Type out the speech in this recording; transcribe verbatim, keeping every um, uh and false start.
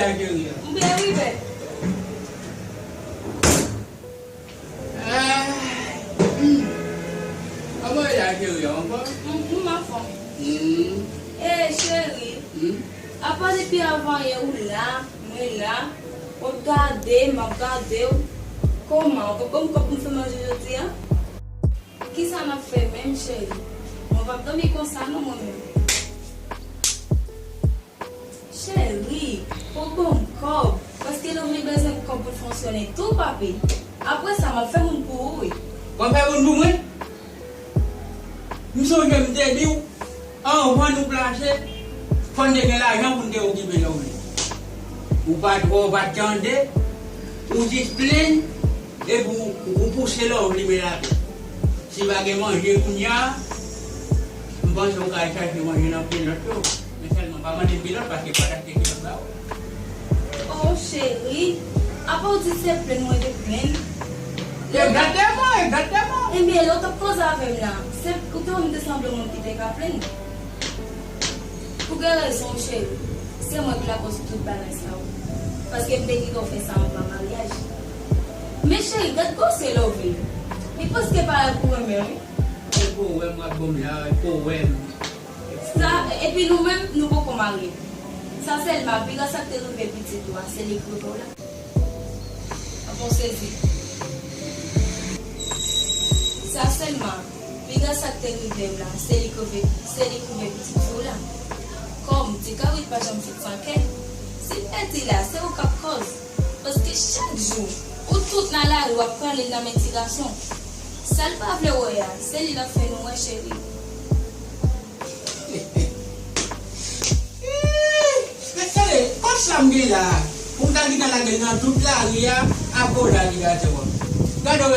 Cheri. M byen wi, bèl. Ah, hmm. Kòman w ye la, cheri, anfòm? M, m anfòm. Hmm. E, cheri, hmm? Apa depi avanyè ou la, mwen la, w ap gade m, m ap gade w. Kòman? W p ap ban m kòb pou m fè manje jodi a? Kisa n ap fè menm, cheri? Mwen p ap dòmi konsa non, mwen menm. Cheri, fò w ban m kòb, paske Lovely bezwen kòb pou l fonksyone tou, papi. Apre sa, m ap fè moun pou ou, wi. W ap fè moun pou mwen? M sonje m te di w, anvan nou plase, fò n te gen lajan pou n te okipe Lovely. Ou pa t, ou pa t tande, ou jis plenn, epi w, ou pouse Lovely met atè. Si pa gen manje kounye a, m panse w ka al chache manje nan kilòt yo. Men sèlman pa mande m kilòt paske m pa t achte kilòt ba ou. Oh, cheri, apa w di se plenn mwen te plenn? Egzakteman, egzakteman. Ebyen, lè w t ap koze avè m la, se ou te wè m te sanble moun ki te ka plenn? Ou gen rezon, cheri. Se mwen ki lakòz tout bagay sa yo. Paske m te kite w fè sa anvan maryaj. Men cheri, gad gwosè Lovely. Li prèske parèy pou renmen, wi. Li poko wè m, w ap ban m la, li poko wè m. Sa, epi nou menm, nou poko marye. Sa sèlman, piga sa k te rive pitit ou a, se li k rive w la. Apa w sezi? Sa sèlman, piga sa k te rive m la, se li k rive, se li k rive pitit fi w la. Kòm ti kabrit pa janm fèt san kè, si l pèdi la, se ou k ap kòz. Paske chak jou, ou tout nan lari, w ap pran li nan men ti gason. Sa l pa vle wè a, se li l ap fè nou wè, cheri. Men tande, kòb sa m gen la a, pou m ta gentan lage l nan tout lari a, ap voye l al li atè w. Gade w